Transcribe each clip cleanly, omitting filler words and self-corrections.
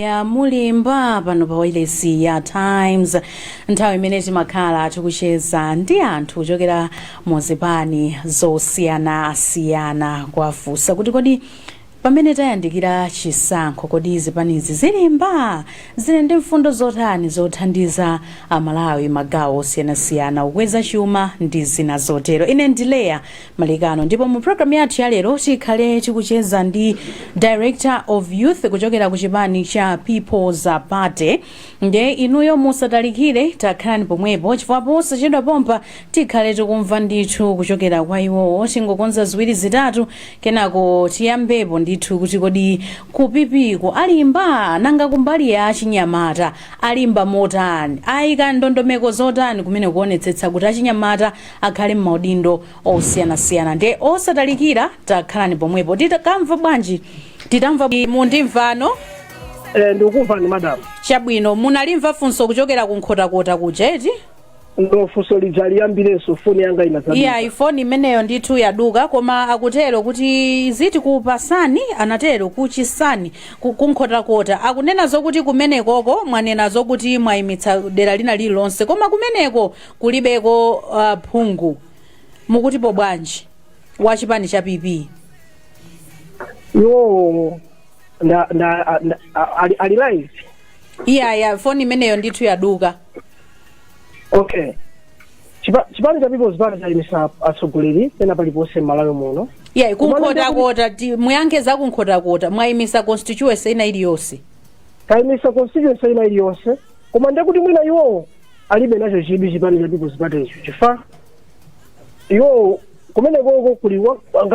Ya Mulimba pano pa wailesi ya Times, nthawi imene timakhala tikucheza ndi anthu kuchokera mu zipani zosiyanasiyana, kuwafunsa kuti kodi pamene tayandikira chisankho, kodi zipanizi zilimba, zili ndi mfundo zotani zothandiza Amalawi magawo osiyanasiyana, kukweza chuma ndi zina zotero? Ine ndi Leya Malikano, ndipo mu programu yathu ya lero tikhale tikucheza ndi Director of Youth kuchokera ku chipani cha People's Party. Nde inuyo musatalikire, takhalani pomwepo, chifukwa posachedwa pompa tikhale tikumva ndithu kuchokera kwa iwowo. Tingokonza ziwiri zitatu, kenako tiyambepo ndithu kuti kodi ku PP ko alimba? Nanga kumbali ya achinyamata alimba motani? Ayika ndondomeko zotani kumene kuonetsetsa kuti achinyamata akhale m'maudindo osiyanasiyana? Nde osatalikira, takhalani pomwepo. Tikamva bwanji? Titamva mundimvano? Ndikukumvani, madam. Chabwino, munalimva funso kuchokera ku Nkhotakota kuja, eti? No, funso lija liyambirenso, foni yanga inazaduka. Iya, foni imeneyo ndithu yaduka, koma akutero kuti ziti kupasani, anatero kuchisani kuNkhotakota, akunena zokuti kumenekoko mwanena zokuti mwayimitsa dera lina lililonse, koma kumeneko kulibeko phungu. Mukutipo bwanji wa chipani cha PP? Iwo ali live? Iya, foni imeneyo ndithu yaduka. Okay, chipani cha People's Party chayimisa atsogoleri pena paliponse m'Malawi muno. Iya, kuNkhotakota, muyankhe za kuNkhotakota. Mwayimisa constituency ina iliyonse? Tayimisa constituency ina iliyonse, koma ndekuti mwina iwowo alibe nacho chidwi chipani cha People's Party icho, chifukwa iwowo kumenekoko kuli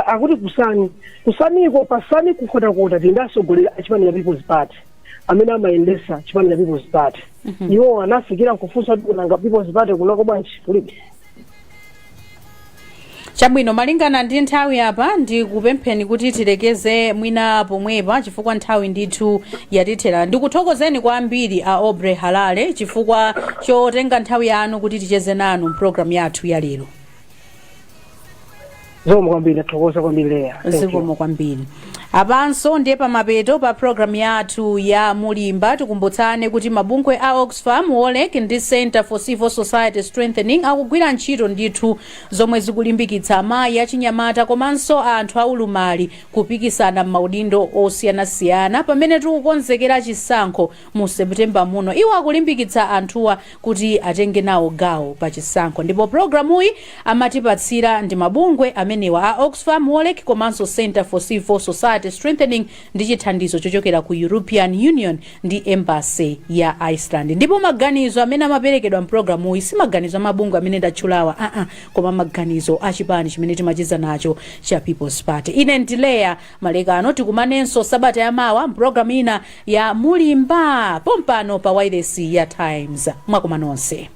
akuti kusani, kusaniko pasani kuNkhotakota tili ndi atsogoleri a chipani cha People's Party amene amayendesa chipani cha People's Party. Iwowo anafikira nkufunsa kuti nanga People's Party kunako bwanji kulibe? Chabwino, malingana ndi nthawi apa, ndikupempheni kuti tilekeze mwina pomwepa, chifukwa nthawi ndithu yatithera. Ndikuthokozeni kwambiri a Aubrey Halale chifukwa chotenga nthawi yanu kuti ticheze nanu mpulogalamu yathu ya lero. Zikomo kwambiri, ndathokoza kwambiri, Leya. Thank you. Zikomo kwambiri. Apanso ndiye pamapeto pa programu yathu ya Mulimba. Tikumbutsane kuti mabungwe a Oxfam, Wolrec ndi Center for Civil Society Strengthening akugwira ntchito ndithu zomwe zikulimbikitsa amayi, achinyamata komanso anthu aulumali kupikisana m'maudindo osiyanasiyana pamene tikukonzekera chisankho mu September muno. Iwo akulimbikitsa anthuwa kuti atenge nawo gawo pa chisankho, ndipo programuyi amatipatsira ndi mabungwe amenewa a Oxfam, Wolrec komanso Center for Civil Society Strengthening ndi chithandizo chochokera ku European Union ndi Embassy ya Iceland. Ndipo maganizo amene amaperekedwa mpulogalamuyi si maganizo amabungwe amene ndatchulawa, aa, koma maganizo a chipani chimene timacheza nacho cha People's Party. Ine ndi Leya Malekano. Tikumanenso sabata yamawa mpulogalamu ina ya Mulimba pompano pa wailesi ya Times. Mwakoma nonse.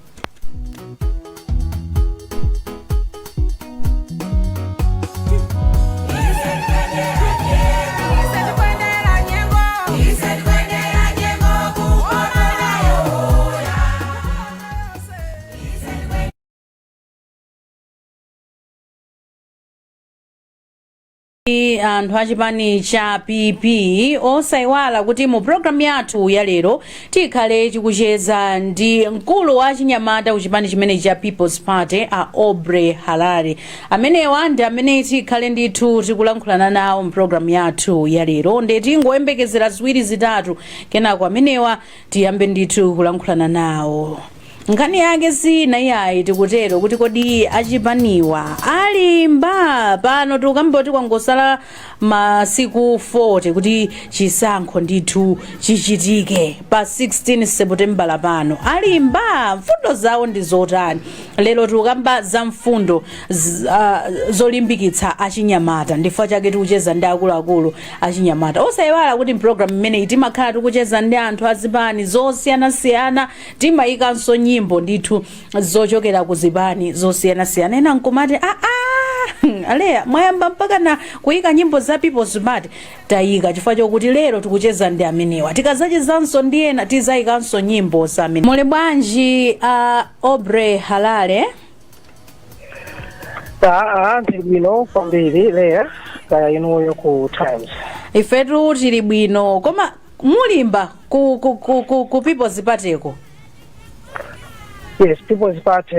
Anthu achipani cha PP, osayiwala kuti mu programu yathu ya lero tikhale tikucheza ndi mkulu wa chinyamata ku chipani chimene cha People's Party, a Aubrey Halale. Amenewa ndi amene tikhale ndithu tikulankhulana nawo mu programu yathu ya lero. Ndi tingoyembekezera ziwiri zitatu, kenako amenewa tiyambe ndithu kulankhulana nawo. Nkhani yake sina iyayi, tikutero kuti kodi achipaniwa alimba? Pano tikukamba kwangosala masiku 40 kuti chisankho ndithu chichitike pa 16 Seputembala pano. Alimba? Mfundo zawo ndi zotani? Lero tikukamba za mfundo zolimbikitsa achinyamata, ndifukwa chake tikucheza ndi akuluakulu achinyamata. Osayiwala kuti mpulogalamu imeneyi timakhala tikucheza ndi anthu azipani zosiyanasiyana, timayikanso nyimbo ndithu zochokera ku zipani zosiyanasiyana. Ena nkumati, "Aa, Aleya, mwayamba mpaka na kuyika nyimbo za People's Party?" Tayika chifukwa chokuti lero tikucheza ndi amenewa. Tikazachezanso ndi ena, tizayikanso nyimbo za amene. Muli bwanji, Aubrey Halale? Aa, ndili bwino kwambiri, Leya. Kaya inuyo ku Times? Ifetu tili bwino, koma Mulimba ku People's Partyko? Yes, People's Party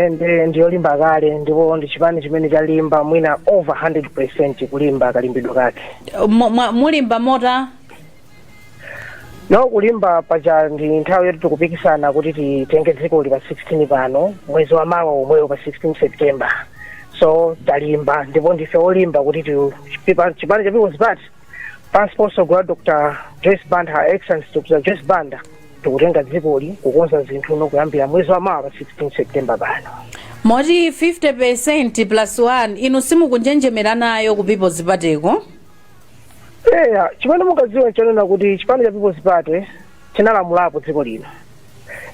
ndiyolimba kale, ndipo ndi chipani chimene chalimba mwina over 100% kulimba kalimbidwe kake. Mulimba mota? No, kulimba paja ndi nthawi yoti tikupikisana kuti titenge dzikoli pa 16 pano, mwezi wa mawa omweyo, pa 16 September. So talimba ndipo ndife olimba kuti chipani cha People's Party pansi posogolera Dr Joyce Banda, Her Excellency Dr Joyce Banda, tikutenga dzikoli kukonza zinthu no kuyambira mwezi wa mawa pa 16 September pano. Moti 50% plus 1 inu simukunjenjemera nayo ku People's Partyko? Eya, chimene mungadziwe nchonena kuti chipani cha People's Party chinalamulapo dziko lino,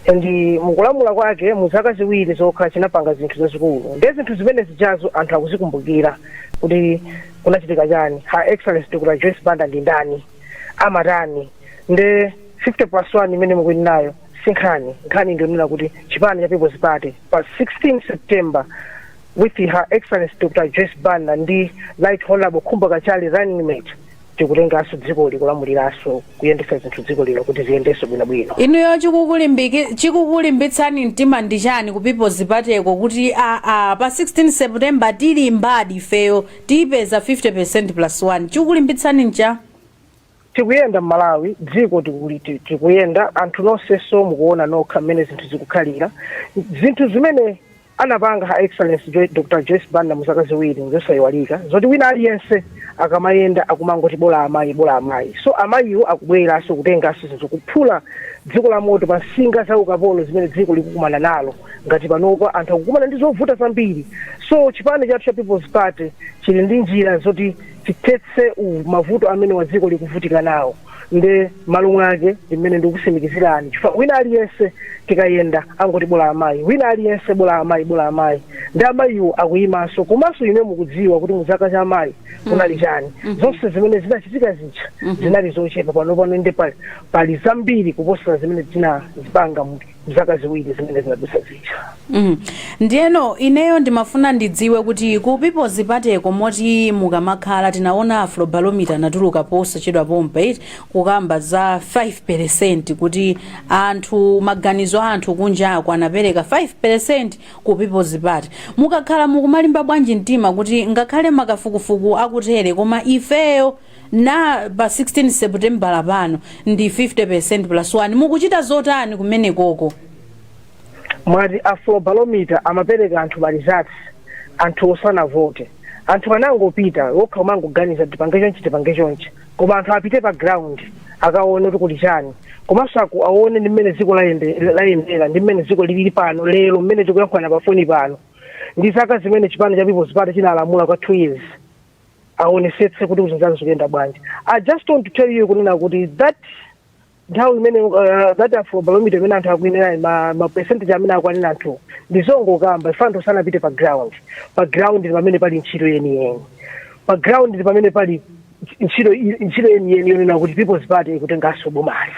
and mukulamula kwake mu zaka 2 zokha chinapanga zinthu zazikulu. Ndiye zinthu zimene zijazo anthu akuzikumbukira kuti kunachitika chani, Her Excellency Dr Joyce Banda ndi ndani, amatani. Nde 50 plus 1 imene mukuti nayo si nkhani. Nkhani ndionena kuti chipani cha People's Party pa 16 September with Her Excellency Dr Joyce Banda ndi Right Honorable Khumbo Kachali running mate, tikutenganso dzikoli kulamuliranso, kuyendetsa zinthu dziko lino kuti ziyendenso bwinobwino. Inuyo chikukulimbitsani mtima ndi chani ku People's Partyko kuti pa 16 September tilimbadi ifeyo, tiyipeza 50% plus 1? Chikukulimbitsani ncha? Tikuyenda m'Malawi, dziko tikuyenda, anthu nonsenso mukuona nokha mmene zinthu zikukhalira. Zinthu zimene anapanga Her Excellency Dr Joyce Banda mu zaka 2 nzosayiwalika, zoti wina aliyense akamayenda akumangoti, "Bola amayi, bola amayi." So amayiwo akubweranso kutenganso zinthu, kuphula dziko la moto pa nsinga za ukapolo zimene dziko likukumana nalo. Ngati panopa anthu akukumana ndi zovuta zambiri, so chipani chathu cha People's Party chili ndi njira zoti tithetse mavuto amene wa dziko likuvutika nawo. Nde malo mwake ndimene ndikusimikizirani, chifukwa wina aliyense tikayenda angoti, "Bola amayi." Wina aliyense, "Bola amayi, bola amayi." Ndi amayiwo akuyimanso. Komanso ine mukudziwa kuti mu zaka cha amayi kunali chani. Zonse zimene zinachitika zija zinali zochepa. Pano ndi pali zambiri kuposa zimene zinazipanga mu zaka 2 zimene zinadusa zija. Ndiyeno ineyo ndimafuna ndidziwe kuti ku People's Partyko moti mukamakhala, tinaona Afrobarometer anatuluka posachedwa pompa kukamba za 5%, kuti anthu, maganizo a anthu kunjako anapereka 5% ku People's Party. Mukakhala mukumalimba bwanji mtima kuti ngakhale makafukufuku akutere, koma ifeyo na pa 16 September pano ndi 50% plus 1? Mukuchita zotani kumenekoko? Mwati Afrobarometer amapereka anthu ma results anthu osanavote? Anthu anangopita wokha umangoganiza, "Tipange chonchi, tipange chonchi." Koma anthu apite pa ground akaone kuti kuli chani, komanso aone ndi mmene dziko layendera, ndi mmene dziko lilili pano lero, mmene tikuyankhulana pa foni pano, ndi zaka zimene chipani cha People's Party chinalamula kwa 2 years, aonesetse kuti zinthu zake zikuyenda bwanji. I just want to tell you kunena kuti that nthawi imene that Afrobarometer imene anthu akuyenera ma percentage amene akwanena anthu ndizongokamba ife anthu sanapite pa ground. Pa ground ndi pamene pali ntchito yeniyeni. Pa ground ndi pamene pali ntchito yeniyeni yonena kuti People's Party ikutenganso bomali.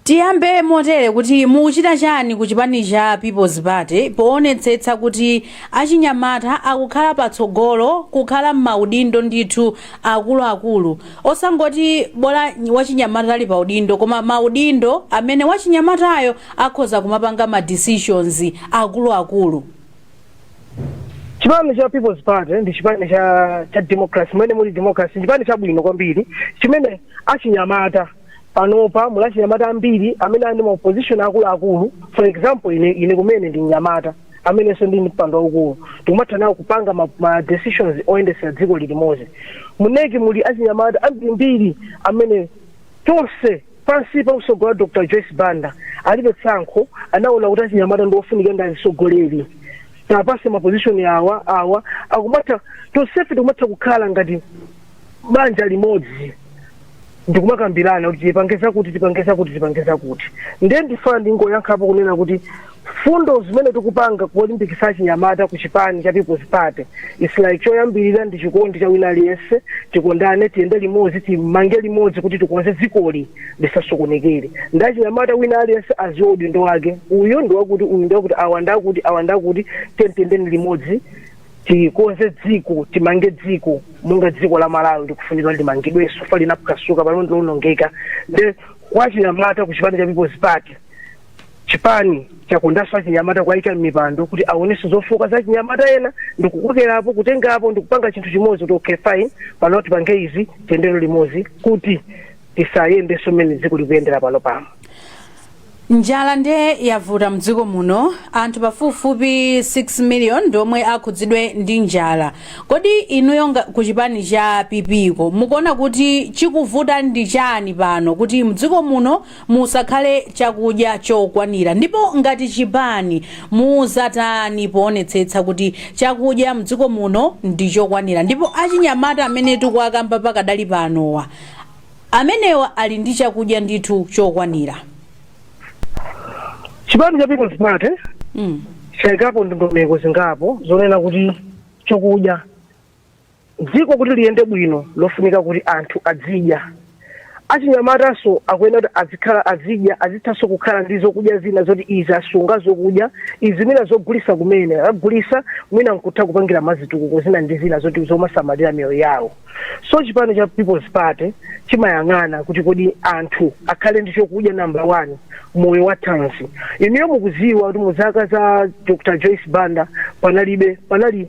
Tiyambe motere kuti mukuchita chani ku chipani cha People's Party poonetsetsa kuti achinyamata akukhala patsogolo, kukhala m'maudindo ndithu akuluakulu, osangoti bola wachinyamata ali pa udindo, koma maudindo amene wachinyamatayo akhoza kumapanga ma decisions akuluakulu? Chipani cha People's Party ndi chipani cha democracy, mwene muli democracy. Chipani chabwino kwambiri chimene achinyamata panopa muli achinyamata ambiri amene ali ma position akuluakulu. For example, ine kumene ndi mnyamata amenenso ndi mpando waukulu, tikumatha nawo kupanga ma decisions oyendesera dziko limodzi. Mu NEC muli achinyamata ambirimbiri amene tonse pansi pa utsogoleri wa Dr Joyce Banda alibe tsankho. Anaona kuti achinyamata ndi ofunika ndi atsogoleri, tapase ma position awa. Awa akumatha, tonsefe tikumatha kukhala ngati banja limodzi ndikumakambirana kuti tipange zakuti, tipange zakuti, tipange zakuti. Ndiye ndifuna ndingoyankhapo kunena kuti fundo zimene tikupanga kulimbikitsa achinyamata ku chipani cha People's Party is like, choyambirira ndi chikondi cha wina aliyense. Tikondane, tiyende limodzi, timange limodzi kuti tikonze dzikoli lisasokonekere. Ndi achinyamata wina aliyense aziwe udindo wake: uyu ndi wakuti, uyu ndi wakuti, awa ndakuti, awa ndakuti, tiyendeni limodzi. Tikonze dziko, timange dziko monga dziko la Malawi likufunika limangidwenso, fa linaphwasuka pano, ndilonongeka. Nde kwa chinyamata ku chipani cha People's Party, chipani chakondanso achinyamata kuwayika m'mipando kuti aonenso zofoka za chinyamata ena ndikukokerapo, kutengapo, ndikupanga chinthu chimodzi kuti okay, fine, pano tipange izi, tiyendere limodzi kuti tisayendenso mmene dziko likuyendera pano pano. Njala nde yavuta mdziko muno. Anthu pafupifupi 6 million ndiomwe akhudzidwe ndi njala. Kodi inuyo ku chipani cha PP ko mukuona kuti chikuvuta ndi chani pano kuti mdziko muno musakhale chakudya chokwanira? Ndipo ngati chipani muzatani poonetsetsa kuti chakudya mdziko muno ndi chokwanira, ndipo achinyamata amene tikuakamba pakadali panowa amenewa ali ndi chakudya ndithu chokwanira? Chipani cha People's Party chayikapo ndondomeko zingapo zonena kuti chokudya, dziko kuti liyende bwino lofunika kuti anthu azidya. Achinyamatanso akuyenera kuti azikhala azidya, azithanso kukhala ndi zokudya zina zoti izi asunga zokudya izi, mwina zogulisa kumene agulisa, mwina nkutha kupangira mazitukuko zina ndi zina zoti zomasamalira miyoyo yawo. So chipani cha People's Party chimayang'ana kuti kodi anthu akhale ndi chokudya, number one, moyo wa thanzi. Inuyo mukuziwa kuti mu zaka za Dr Joyce Banda panalibe, panali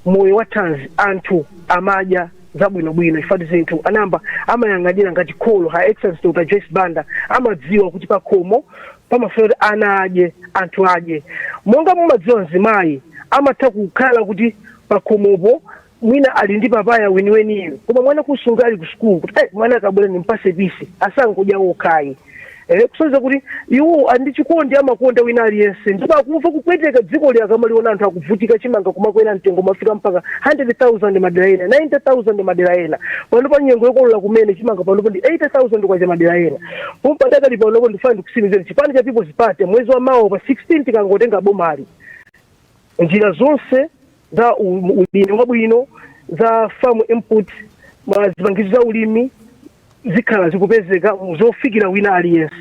moyo wa thanzi, anthu amadya zabwinobwino. Ifati zinthu anamba amayang'anira ngati kholo. Her Excellency Dr Joyce Banda amadziwa kuti pakhomo pamafuna kuti ana adye, anthu adye. Monga mumadziwa, mzimayi amatha kukhala kuti pakhomopo mwina ali ndi papaya weniweniyo, koma mwana kusunga ali ku sukulu kuti mwana akabwera nimpase piece, asangodya okhayi. Kusonyeza kuti iwo ali ndi chikondi, amakonda wina aliyense, ndipo akumva kupweteka dziko li akamaliona anthu akuvutika, chimanga kumakwera mtengo, mafika mpaka 100,000 madera ena, 90,000 madera ena. Pano pa nyengo yokolola kumene chimanga panopo ndi 80,000 kwacha madera ena. Pompadakali panopo ndifuna ndikusimizeni, chipani cha People's Party mwezi wa mawa pa 16 tikangotenga bomali, njira zonse za ulimi wabwino, za farm input, ma zipangizo za ulimi zikhala zikupezeka zofikira wina aliyense.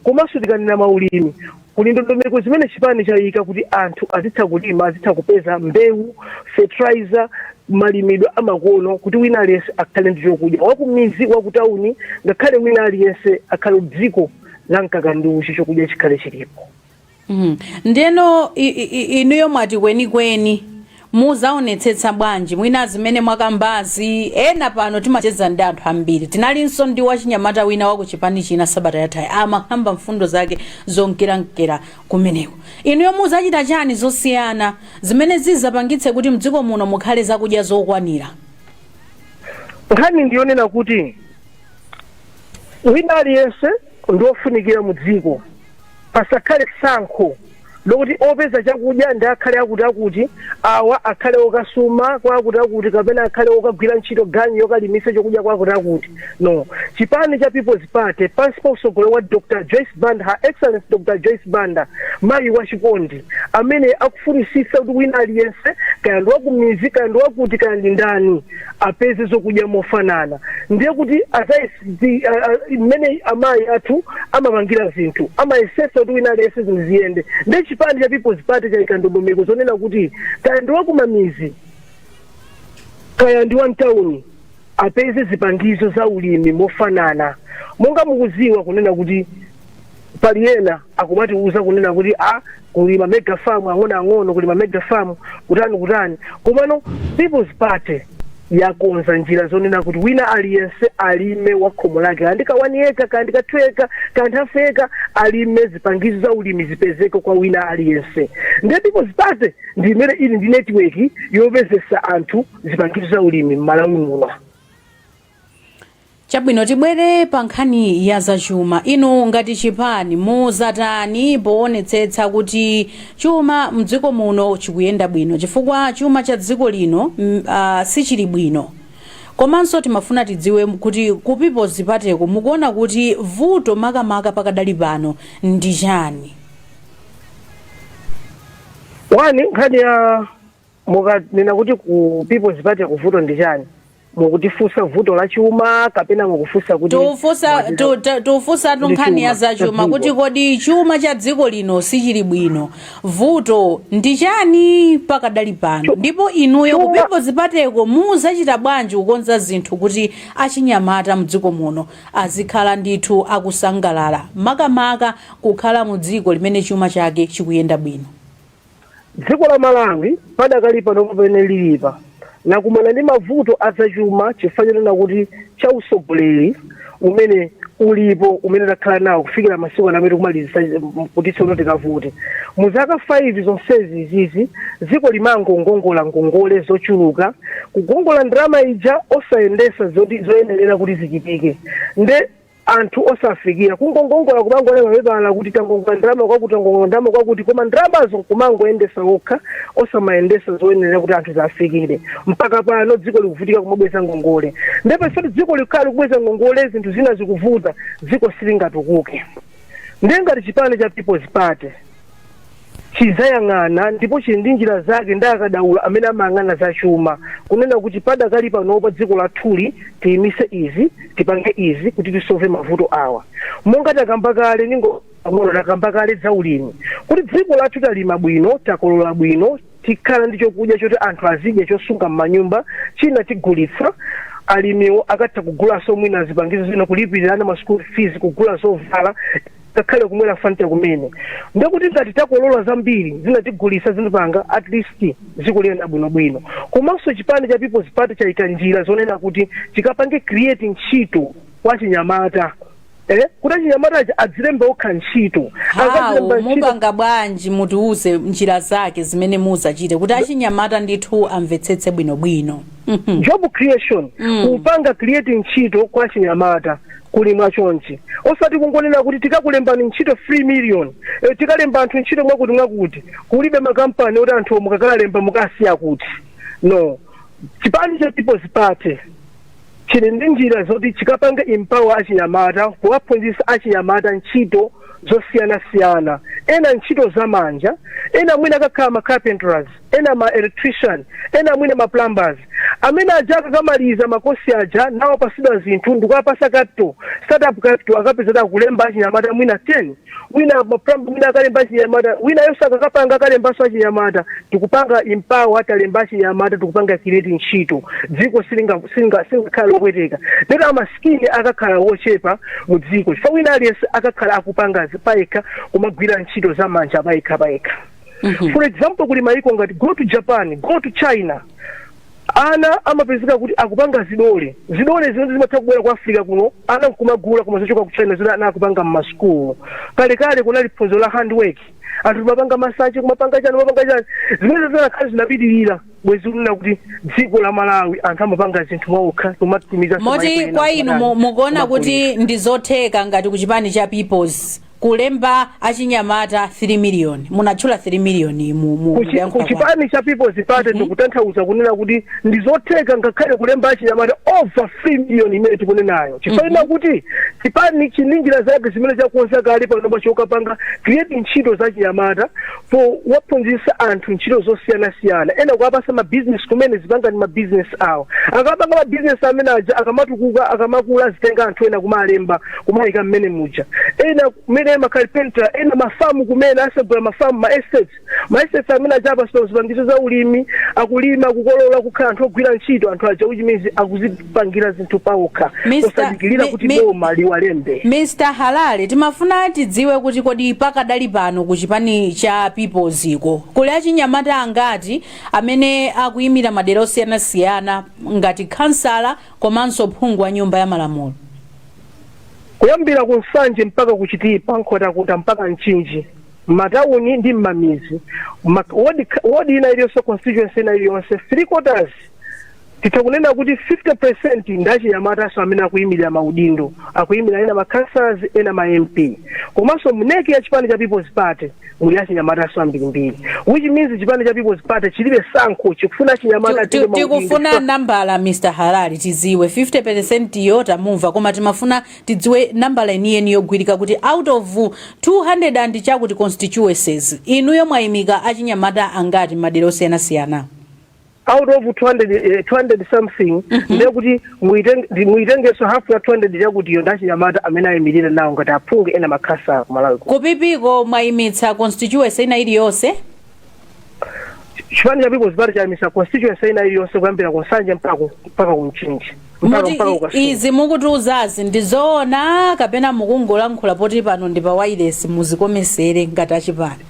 Komanso tikanena maulimi, kuli ndondomeko zimene chipani chayika kuti anthu azitha kulima, azitha kupeza mbewu, fertilizer, malimidwe amakono, kuti wina aliyense akhale ndi chokudya, wakumizi, wakutauni, ngakhale wina aliyense akhale dziko la mkaka ndi uchi, chokudya chikhale chilipo. Ndiyeno inuyo mwati kwenikweni muzaonetsetsa bwanji mwina zimene mwakambazi? Ena pano timacheza ndi anthu ambiri. Tinalinso ndi wachinyamata wina waku chipani china sabata yathayi, amakamba mfundo zake zonkerankera kumeneko. Inuyo muzachita chani zosiyana zimene zizapangitse kuti mdziko muno mukhale zakudya zokwanira? Nkhani ndiyonena kuti wina aliyense ndiofunikira mu dziko. Pasakhale tsankho lokuti opeza chakudya ndi akhale akuti akuti, awa akhale okasuma kwa akuti akuti, kapena akhale okagwira ntchito ganyu yokalimisa chokudya kwa akuti akuti. No, chipani cha People's Party pansi pa usogolo wa Dr Joyce Banda, Her Excellence Dr Joyce Banda, mayi wachikondi amene akufunisisa kuti wina aliyense, kaya ndi wakumizi, kaya ndi wakuti, kaya ndi ndani, apeze zokudya mofanana. Ndiye kuti mmene amayi athu amapangira zinthu, amayesesa kuti wina aliyense zinthu ziyende. Ndiye chipani cha People's Party chayika ndondomeko zonena kuti kaya ndi wakumamizi, kaya ndi wamtawuni, apeze zipangizo za ulimi mofanana. Monga mukuziwa kunena kuti pali ena akumatiuza kunena kuti a kulima mega farm ang'onoang'ono, kulima mega farm kutani kutani, komano People's Party yakonza njira zonena kuti wina aliyense alime wa khomo lake, kaya ndi ka 1 acre, kaya ndi ka 2 acre, kaya ndi half acre, alime, zipangizo za ulimi zipezeke kwa wina aliyense. Ndiye People's Party ndi imene ili ndi network yopezesa anthu zipangizo za ulimi m'Malawi muno. Chabwino, tibwere pa nkhani ya zachuma. Inu ngati chipani muzatani poonetsetsa kuti chuma mdziko muno chikuyenda bwino? Chifukwa chuma cha dziko lino sichili bwino. Komanso timafuna tidziwe kuti ku People's Party mukuona kuti vuto makamaka pakadali pano ndi chani? One, nkhani ya mukanena kuti ku People's Party kuvuto ndi chani, Mukutifunsa vuto la chuma kapena mukufunsa kuti Tufunsa tufunsa ndi nkhani ya chuma cha zachuma, dziko? Kuti kodi chuma cha dziko lino sichili bwino, vuto ndi chani pakadali pano, ndipo inuyo ku Chuma People's Partyko muzachita bwanji kukonza zinthu kuti achinyamata mdziko muno azikhala ndithu akusangalala, makamaka kukhala mu dziko limene chuma chake chikuyenda bwino? Dziko la Malawi padakali pano pamene lilipa lakumana ndi mavuto azachuma chifukwa chonena kuti cha usogoleri umene ulipo, umene takhala nawo kufikira masiku ano amene tikumalizisa kuti tsono tikavute. Mu zaka 5 zonsezi izizi, dziko limangongongola ngongole zochuluka, kugongola ndalama ija osayendesa zoti zoyenerera kuti zichitike, nde anthu osafikira kungongongola, kumangolemba mapepala kuti tangongola ndalama kwakuti, tangongola ndalama kwakuti, koma ndalamazo kumangoyendesa okha, osamayendesa zoyenerera kuti anthu zafikire. Mpaka pano dziko likuvutika kumabweza ngongole. Ndipo ifetu dziko likhala likubweza ngongole, zinthu zina zikuvuta, dziko silingatukuke. Ndiye ngati chipani cha People's Party chizayang'ana, ndipo chili ndi njira zake ndi akadaulo amene amayang'ana zachuma, kunena kuti padakali panopa dziko lathuli tiyimise izi, tipange izi kuti tisolve mavuto awa. Monga takamba kale, ningo pang'ono takamba kale za ulimi, kuti dziko lathu talima bwino, takolola bwino, tikhala ndi chokudya choti anthu azidya, chosunga m'manyumba, china tigulitsa. Alimiwo akatha kugulanso mwina zipangizo zina, kulipirana ma school fees, kugula zovala, ngakhale kumwera Fanta kumene. Ndekuti ngati takolola zambiri, zina tigulitsa, zinapanga, at least dziko liyenda bwinobwino. Komanso chipani cha People's Party chayika njira zonena kuti chikapange create ntchito kwa chinyamata, kuti achinyamata aja adzilembe okha ntchito. Hawu. Akadzilemba ntchito. Mupanga bwanji? Mutiuze njira zake zimene muzachite kuti achinyamata ndithu amvetsetse bwinobwino. Job creation, kupanga create ntchito kwa chinyamata kuli mwachonchi, osati kungonena kuti tikakulembani ntchito 3 million, tikalemba anthu ntchito mwakuti mwakuti, kulibe makampani oti anthu mukakalemba mukasiya kuti. No, chipani cha People's Party chili ndi njira zoti chikapange empower achinyamata, kuwaphunzitsa achinyamata ntchito zosiyanasiyana, ena ntchito zamanja, ena mwina akakhala ma carpenters, ena ma electrician, ena mwina ma plumbers. Amene aja akakamaliza makosi aja, nawo pasidwa zinthu ndikuwapasa capital, startup capital, akapeza akulemba achinyamata mwina 10, wina ma plumber, mwina akalemba achinyamata, wina yonse akakapanga akalembanso achinyamata. Tikupanga empower, talemba achinyamata, tikupanga create ntchito, dziko silinga singakhala lopweteka. Lero amaskini akakhala wochepa mu dziko chifukwa wina aliyense akakhala akupanga payekha, kumagwira ntchito zamanja payekha payekha. For example, kuli maiko ngati, go to Japan, go to China, ana amapezeka kuti akupanga zidole, zidole zimene zimatha kubwera ku Africa kuno, ana nkumagula, koma zochoka ku China, zimene ana akupanga mmasukulu. Kalekale kunali phunziro la handwork, anthu timapanga masache, kumapanga chani, kumapanga chani. Zimene zinakhala zinapitirira, bwezi kunena kuti dziko la Malawi anthu amapanga zinthu mwaokha, kumatumiza. Moti kwa inu mukuona kuti ndi zotheka ngati kuchipani cha Peoples kulemba achinyamata 3 million? Munatchula 3 million mu kuyankhula kwanu. Kuchipani cha People's Party ndikutanthauza kunena kuti ndi zotheka ngakhale kulemba achinyamata over 3 million imene tikunenayo, chifukwa kuti chipani chili njira zake zimene chakonza kale panopa chokapanga create ntchito za chinyamata po waphunzitsa anthu ntchito zosiyanasiyana, ena kuwapasa mabizinesi kumene zipanga ndi mabizinesi awo. Akapanga mabizinesi amene aja, akamatukuka, akamakula, zitenga anthu ena kumalemba, kumayika mmene muja, ena kumene makalipenta, ena mafamu kumene asegula mafamu, ma estates. Ma estates amene aja apasula zipangizo za ulimi, akulima, kukolola, kukhala anthu ogwira ntchito. Anthu aja, which means akuzipangira zinthu pawokha, osadikirira kuti boma liwalembe. Mr Halale, timafuna tidziwe kuti kodi pakadali pano ku chipani cha Peoples iko kuli achinyamata angati amene akuyimira madera osiyanasiyana ngati kansala komanso phungu wa Nyumba ya Malamulo? Kuyambira ku Nsanje mpaka ku Chitipa, Nkhotakota mpaka Mchinji, m'matawuni ndi m'mamizi, ward ina iliyonse, constituency ina iliyonse, three quarters, titha kunena kuti 50% ndi achinyamataso amene akuyimirira maudindo, akuyimira ena ma councillors, ena ma MP. Komanso mu NEC ya chipani cha People's Party muli achinyamataso ambirimbiri, which means chipani cha People's Party chilibe sankho, chikufuna achinyamata atenge maudindo. Tikufuna nambala, Mr Halali, tidziwe. 50% yo tamumva, koma timafuna tidziwe nambala yeniyeni yogwirika, kuti out of 200 and chakuti constituencies, inuyo mwayimika achinyamata angati madera osiyanasiyana? Out of 200, 200 something, ndiye kuti muitengenso hafu ya 200 chakuti iyo ndi achinyamata amene ayimirira nawo ngati aphungu ena makhansala kumalawi. Ku PP-ko mwayimitsa constituency ina iliyonse? Chipani cha People's Party chayimisa constituency ina iliyonse kuyambira ku Nsanje mpaka ku Mchinji, mpaka Muti mpaka ku Kasungu. Izi mukutiuzazi ndi zoona kapena mukungolankhula poti pano ndi pa wireless, muzikomesere ngati achipani?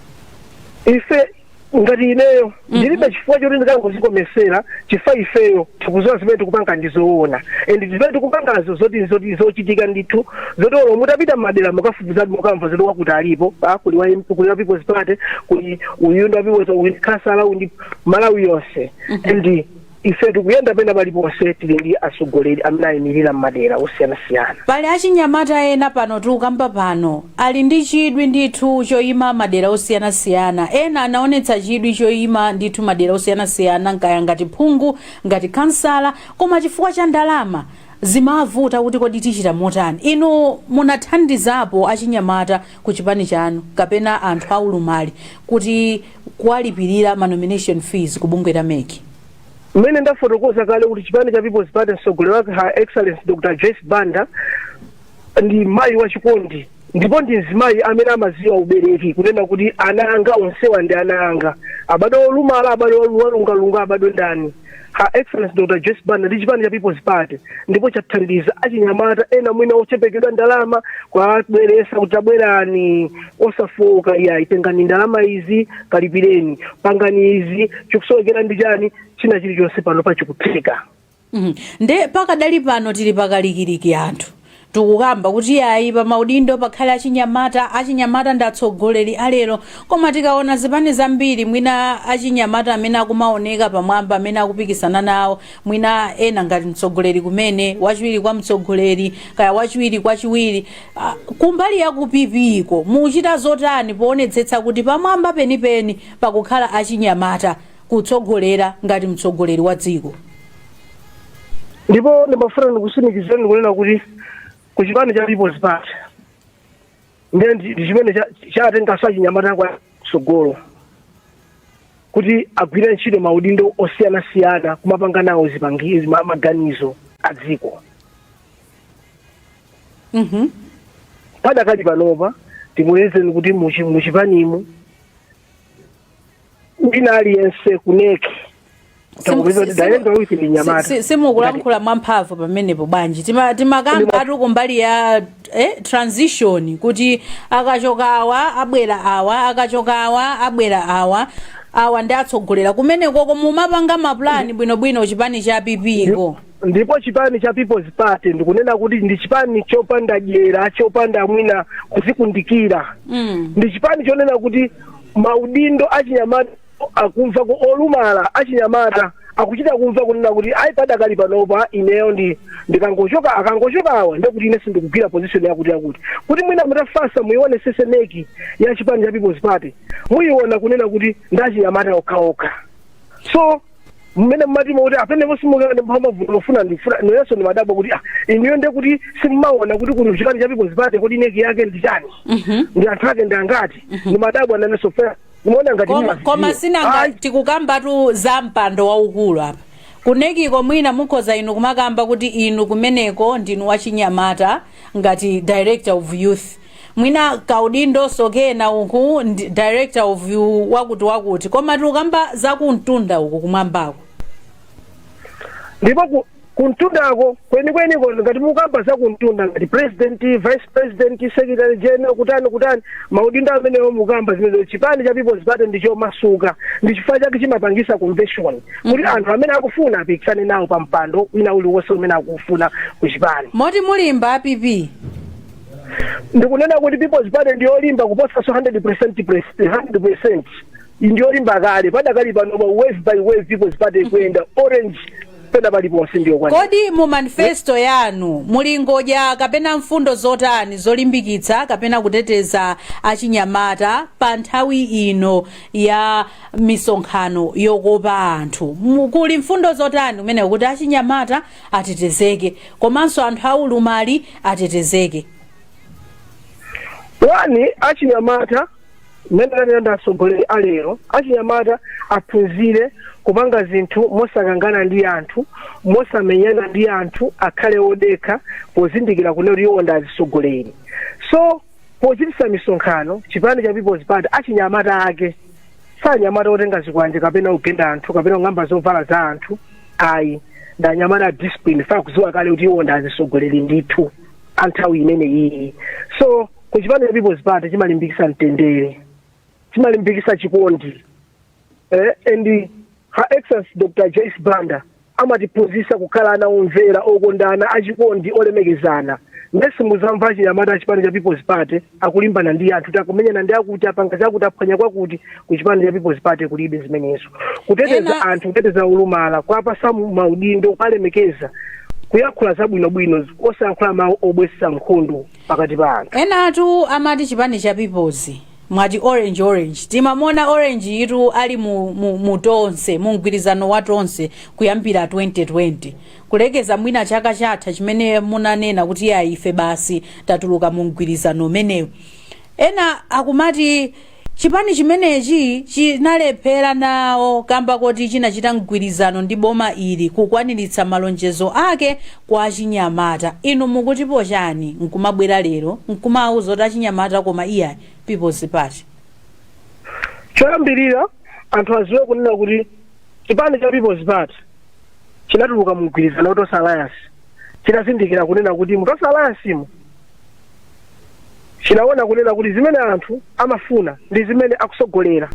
Ife ngati ineyo ndilibe chifukwa choti ndikangozikomesera, chifukwa ifeyo tikuziwa zimene tikupanga ndizoona, and zimene tikupangazo zoti zochitika ndithu, zoti olo mutapita m'madera mukafufuza mukamva zoti wakuti alipo, kuli wa MP, kuli wa People's Party, kuli uyu ndi wa People's, uyu ndi khansala, uyu ndi Malawi yonse. And ife tikuyenda pena paliponse, tili ndi atsogoleri amene ayimirira m'madera osiyanasiyana. Pali achinyamata ena pano tikukamba pano ali ndi chidwi ndithu choyima madera osiyanasiyana. Ena anaonetsa chidwi choyima ndithu madera osiyanasiyana, nkaya ngati phungu, ngati kansala, koma chifukwa cha ndalama zimavuta kuti kodi tichita motani. Inu munathandizapo achinyamata ku chipani chanu kapena anthu aulumali kuti kuwalipirira ma nomination fees ku bungwe la MEC? Mmene ndafotokoza kale kuti chipani cha People's Party, mtsogoleri wake Her Excellence Dr Joyce Banda, ndi mayi wachikondi ndipo ndi mzimayi amene amaziwa ubereki, kunena kuti ana anga onsewa ndi ana anga, abadwe olumala, abadwe walungalunga, abadwe ndani. Her Excellence Dr Joyce Banda ndi chipani cha People's Party ndipo chathandiza achinyamata ena mwina ochepekedwa ndalama, kwabweresa kuti tabwerani, osafoka iya, tengani ndalama izi, kalipireni, pangani izi, chikusowekera ndi chani, china chilichonse pano pachikutheka. Nde pakadali pano tili pakalikiliki, anthu tikukamba kuti ayi, pa maudindo pakhale achinyamata, achinyamata ndi atsogoleri alero, koma tikaona zipani zambiri, mwina achinyamata amene akumaoneka pamwamba amene akupikisana nawo, mwina ena ngati mtsogoleri kumene, wachiwiri kwa mtsogoleri, kaya wachiwiri kwa chiwiri. Kumbali ya ku PP-ko muchita zotani poonetsetsa kuti pamwamba penipeni pakukhala achinyamata kutsogolera ngati mtsogoleri wa dziko? Ndipo ndimafuna ndikusimikizeni kunena kuti ku chipani cha People's Party ndiye ndi chimene chatenganso achinyamata kwa tsogolo kuti agwire ntchito maudindo osiyanasiyana, kumapanga nawo zipangizo, maganizo a dziko. Padakali panopa tikuwuzeni kuti muchipanimu wina aliyense ku NEC takupeza kuti director youth ndi nyamata. Simukulankhula mwamphamvu pamenepo bwanji? Timakamba atu kumbali ya transition, kuti akachoka awa abwera awa, akachoka awa abwera awa, awa ndi atsogolera kumenekoko. Mumapanga mapulani bwinobwino chipani cha PP ko? Ndipo chipani cha People's Party ndikunena kuti ndi chipani chopanda dyera, chopanda mwina kuzikundikira. Ndi chipani chonena kuti maudindo achinyamata akumva ku olumala, achinyamata akuchita kumva kunena kuti ayi, padakali panopa ineyo ndi ndikangochoka, akangochoka awa, ndekuti ine sindikugwira position yakuti yakuti. Kuti mwina mutafasa muione sese NEC ya chipani cha People's Party, muiona kunena kuti ndachinyamata okhaokha. So mmene mmatimo kuti apenepo simukane mphamvu mufuna, ndifuna nenso ndimadabwa kuti inuyo nde kuti simmaona kuti kuno chipani cha People's Party kodi NEC yake ndi chani, ndi anthu ake ndi angati? Ndimadabwa nanenso fe ndimaona ngati Koma mmazidziwa. sinanga Ayi. tikukambatu za mpando waukulu apa ku NEC-ko. Mwina mukhoza inu kumakamba kuti inu kumeneko ndinu wachinyamata ngati director of youth, mwina kaudindoso kena uku ndi director of you wakuti wakuti, koma tikukamba za kumtunda uku kumwambako. Ndipo kumtundako kwenikweniko, ngati mukamba za kumtunda ngati president, vice president, secretary general, kutani kutani, maudindo amenewo mukamba zimenezo, chipani cha People's Party ndi chomasuka. Ndi chifukwa chake chimapangisa convention kuti anthu amene akufuna apikisane nawo pa mpando wina uliwonse umene akufuna ku chipani. Moti mulimba PP? Ndikunena kuti People's Party ndiyolimba kuposa 100%, 100% ndiyolimba kale. Padakali pano wave by wave People's Party ikuyenda orange pena paliponse, ndiyo kwani. Kodi mu manifesto yanu muli ngodya kapena mfundo zotani zolimbikitsa kapena kuteteza achinyamata pa nthawi ino ya misonkhano yokopa anthu? Kuli mfundo zotani kumeneko kuti achinyamata atetezeke komanso anthu aulumali atetezeke? One, achinyamata Mmene tanena ndi atsogoleri alero, achinyamata aphunzire kupanga zinthu mosakangana ndi anthu, mosamenyana ndi anthu, akhale odekha pozindikira kunena kuti iwo ndi atsogoleri. So pochitisa misonkhano, chipani cha People's Party, achinyamata ake sanyamata otenga zikwanje kapena kugenda anthu kapena kung'amba zovala za anthu, ayi. Ndi anyamata a discipline, fa kudziwa kale kuti iwo ndi atsogoleri ndithu anthawi imene iyi. So ku chipani cha People's Party chimalimbikisa mtendere, chimalimbikisa chikondi, and Her Excellency Dr Joyce Banda amatiphunzitsa kukhala ana omvera, okondana, achikondi, olemekezana. Ndesi muzamva achinyamata achipani cha People's Party akulimbana ndi anthu, takumenyana ndi akuti apanga chakuti, aphwanya kwakuti. Ku chipani cha People's Party kulibe zimenezo. Kuteteza anthu, kuteteza ulumala, kuwapasa maudindo, kuwalemekeza, kuyankhula zabwinobwino, osayankhula mawu obwesa nkhondo pakati pa anthu. Enatu amati chipani cha Peoples, mwati orange, orange, timamona orange itu ali mu Tonse, mu mgwirizano wa Tonse kuyambira 2020 kulekeza mwina chaka chatha chimene munanena kuti ya, ife basi tatuluka mu mgwirizano umenewu. Ena akumati chipani chimenechi chinalephera nawo kamba koti chinachita mgwirizano ndi boma ili kukwaniritsa malonjezo ake kwa achinyamata. Inu mukutipo chani, nkumabwera lero nkumawuza kuti achinyamata, koma iya, People's Party? Choyambirira, anthu aziwe kunena kuti chipani cha People's Party chinatuluka mu mgwirizano wa Tonse Alliance chitazindikira kunena kuti mu Tonse Alliance imo chinaona kunena kuti zimene anthu amafuna ndi zimene akusogolera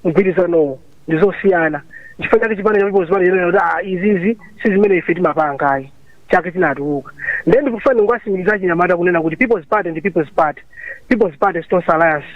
mgwirizanowo ndi zosiyana. Chifukwa chake chipani cha People's Party chinanena kuti, "Ah, izizi si zimene ife timapangayi." Chake chinatuluka. Ndiye ndikufuna ndingwasimikiza achinyamata kunena kuti People's Party ndi People's Party. People's Party si Tonse Alliance.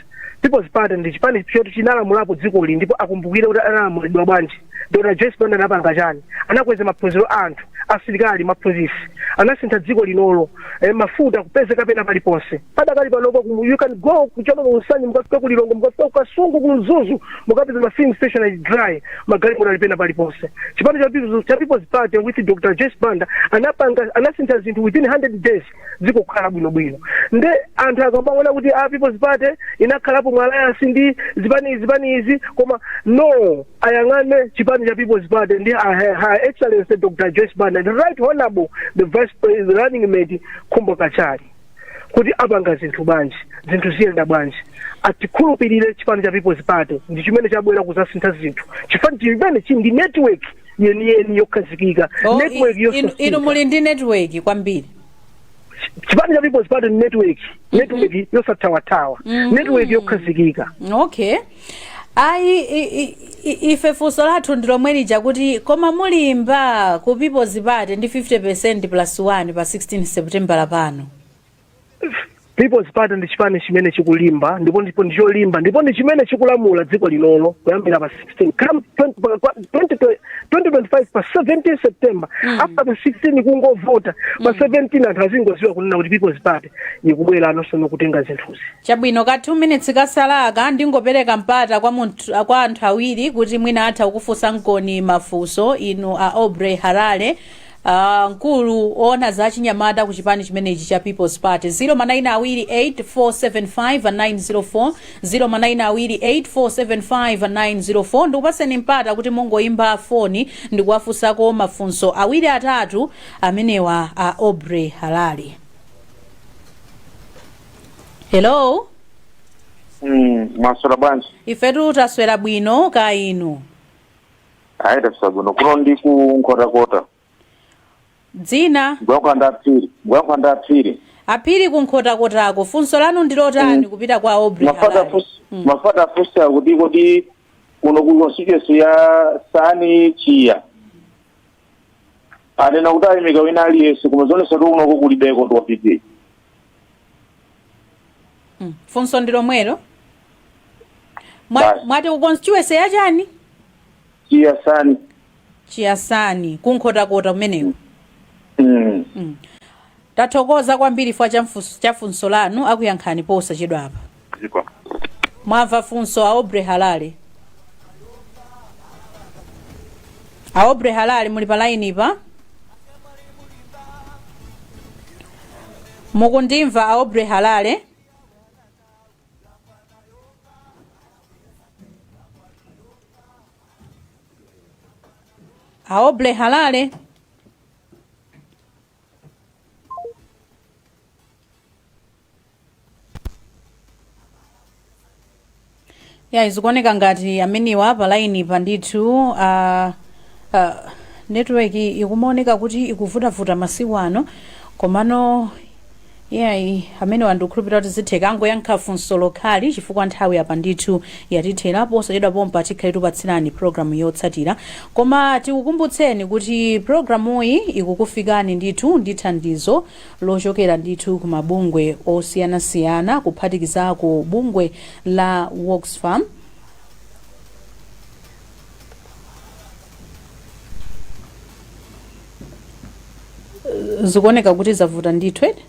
People's Party ndi chipani choti chinalamulapo dzikoli, ndipo akumbukire kuti analamulidwa bwanji. Dr Joyce Banda anapanga chani? Anakweza maphunziro a anthu, asilikali, maphunzisi, anasintha dziko linolo, mafuta kupezeka pena paliponse. Padakali panopo you can go kuchoka ku Nsanje, mukafika ku Lilongwe, mukafika ku Kasungu, ku Mzuzu, mukapeza ma filling station ali dry, magalimoto ali pena paliponse. Chipani cha People's Party with Dr Joyce Banda anapanga, anasintha zinthu within 100 days, dziko kukhala bwinobwino. Nde anthu akamaona kuti a People's Party inakhalapo mu alliance ndi zipani izi, zipani izi, koma no, ayang'ane chipani cha People's Party ndi Her Excellency Dr Joyce Banda, the Right Honorable the Vice President, running mate Khumbo Kachali, kuti apanga zinthu bwanji, zinthu ziyenda bwanji. Atikhulupirire, chipani cha People's Party ndi chimene chabwera kuzasintha zinthu. Chifani chimene chi ndi network yeniyeni yokhazikika. Oh, network inu yosasintha. Muli ndi network kwambiri. Chipani cha People's Party ni network, network yosathawathawa, network yokhazikika. Okay, ayi, ife funso lathu ndi lomwe lija kuti koma mulimba ku People's Party ndi 50% plus 1 pa 16 September pano? People's Party ndi chipani chimene chikulimba, ndipo ndicholimba, ndipo ndi chimene chikulamula dziko linolo kuyambira pa 16, come 20 20 2025 pa 17 September. After pa 16 kungovota, pa 17 anthu azingoziwa kunena kuti People's Party ikubwera anonso kutenga zinthuzi. Chabwino, ka 2 minutes kasalaka, ndingopereka mpata kwa anthu awiri kuti mwina atha kukufunsa nkoni mafunso inu a Aubrey Harare, mkulu oona za chinyamata ku chipani chimenechi cha People's Party. 0manayina 2 8475 904, 0manayina 2 8475 904. Ndikupaseni mpata kuti mungoyimba foni ndikuwafunsako mafunso awiri atatu amenewa a Aubrey Harare. Hello. Mwaswera bwanji? Ifetu taswera bwino, ka inu? Ayi, taswera bwino. Kuno ndi ku Nkhotakota. Dzina? Ngwankha ndaphiri, ngwankha ndaphiri. Aphiri kunkhotakotako, funso lanu ndi lotani kupita kwa Aubrey Mafata Harare? Mafata fusa kuti kuno ku constituency ya Sani Chiya anena kuti ayimika wina aliyense, koma zonse kunoko kulibeko ndi wa PP. Funso ndi lomwelo. Basi. Mwati ku constituency yachani? Chiya Sani. Chiyasani, kunkhotakota kumeneko. Mm. Tathokoza kwambiri fwa cha funso lanu, akuyankhani posachedwapa. Ziko. Mwamva funso, Aubrey Halale? Aubrey Halale, muli pa line pa? Mukundimva, Aubrey Halale? Aoble Halale. Ya, zikuoneka ngati amenewa pa line pa ndithu network ikumaoneka kuti ikuvutavuta masiku ano, komano yayi, amenewa ndikukhulupirira kuti zitheka angoyankha funso lokhali chifukwa nthawi apa ndithu yatithera. Posachedwa pompa tikhale tupatsirani programu yotsatira, koma tikukumbutseni kuti programuyi ikukufikani ndithu ndi thandizo lochokera ndithu ku mabungwe osiyanasiyana, kuphatikizako bungwe la Oxfam. Zikuoneka kuti zavuta ndithu, eti?